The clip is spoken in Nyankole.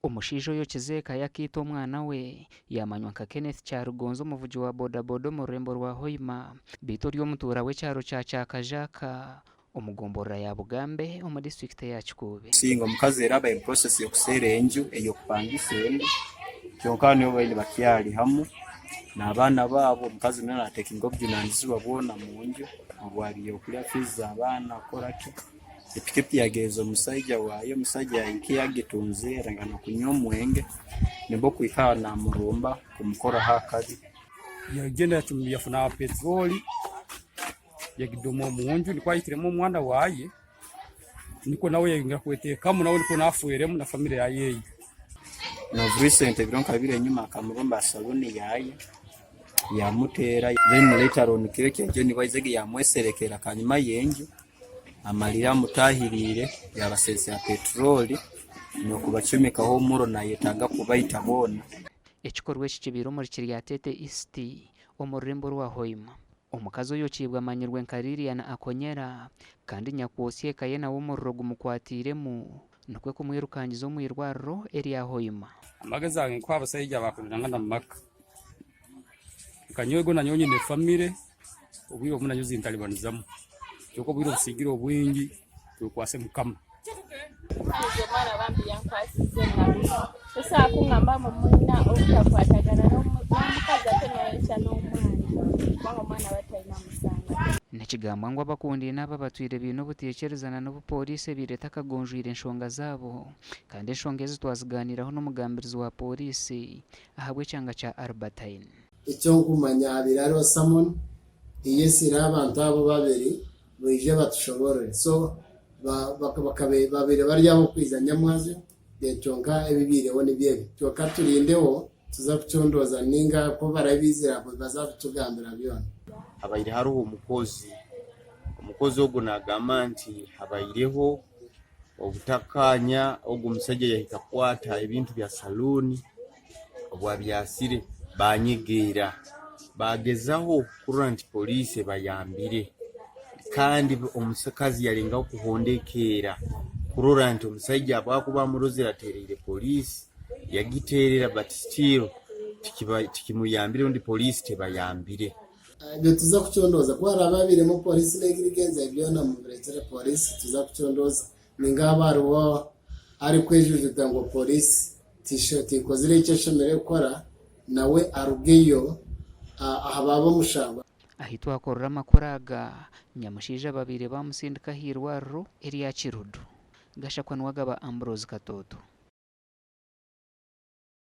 Omushaija oyokize eka ye akaita omwana we, yaamanywa nka Kenneth Kyarugonza omuvugi wa bodaboda omu rurembo rwa Hoima beitu ori omutuura w'ekyaro kya Kyakajaaka omu gomborora ya Bugambe omu disiturikiti eya Kikuube. Singa omukazi era aba in process y'okuseera enju ey'okupangisa endi kyonka nibo baine bakyari hamu n'abaana baabo omukazi niwe natekinga obujunanizibwa bwona munju obw'ebyokurya fees z'abaana kukoraki. Epikipiki yagihereza omusaija waayo, omusaija yahika yagitunze arengana kunywa omwenge nibwo kuhika aha namurumba kumukoraho akabi. Yagenda yafuna peteroli yagidoma omunju nikwo ahitiremu omwana waye nikwo nawe yayongera kwetekamu nawe nikwo nafweremu na famire yaye. Of recent ebiro nka bibiri enyima akamurumba aha saluni yaye yamuteera then later on kiro ekyo nibwo yaizege yamweserekera akanyima y'enju. Amarire amutaahiriire yaabaseesera peteroli n'okubacumikaho omuriro naayetaaga kubaita boona. Ekikorwa eki kibaire omuri Kiryatete East omu rurembo rwa Hoima. Omukazi oyokiibwe amanyirwe nka Lilian Akonyera kandi nyakwotsya eka ye nawe omuriro gumukwatiiremu nikwo kumwirukangiza omu irwariro erya Hoima. Amagezi ago nkuha abasaija abakurerangana omu maka. Nka nyowe ogu nanyowe nyine famire, obwire obumwe nanyowe zintaribanizamu kyonka obwire obusigire obwingi twekwase Mukama. Omukazi omwana bambi yankwasize enaku. Tosobola kungamba ngu mwine obutakwatagana n'omukazi ate noyokya n'omwana kubanga omwana aba taine musango. Nikigambwa ngu abakundaine aba batwire baine obutaikirizana n'obu pooriisi ebaire etakagonjwire enshonga zaabo kandi enshonga ezi twazigaaniiraho n'omugambirizi wa pooriisi ahabw'ekyanga kya Albertine. Ekyonkumanya habaire hariho summon eyesire abantu abo babiri baije batushoborore so babaire bari abokwija nyamwazyo then kyonka ebibaireho nibyo ebi kyonka turindeho tuza kucondooza ninga ku barabe baizire aho baza kutugambira byona. Habaire hariho omukozi, omukozi ogu nagamba nti habaireho obutakanya ogu omusaija yahika kukwata ebintu bya saluuni obu abyasire banyegeera bagezaho kurora nti poliisi ebayambire kandi omukazi yalengaho kuhondekeera kurora nti omusaija habwokuba amurozere atereire poliisi yagiterera but still tikimuyambire rundi poliisi tebayambire. Ebyo tuza kucondooza. Ku haraabe habairemu pooriisi n'egirigenza byona mubireetere pooriisi tuza kucondooza. Ninga haaba hariho arikwejujuta ngu pooriisi tekozire eki eshemereire kukora, nawe arugeyo ahabaabe omushango. Ahi twakorera amakuru aga, nyamushaija babaire bamutsindika ah'eirwariro erya Kiruddu. Gashakwa Niwagaba Ambrose Katooto.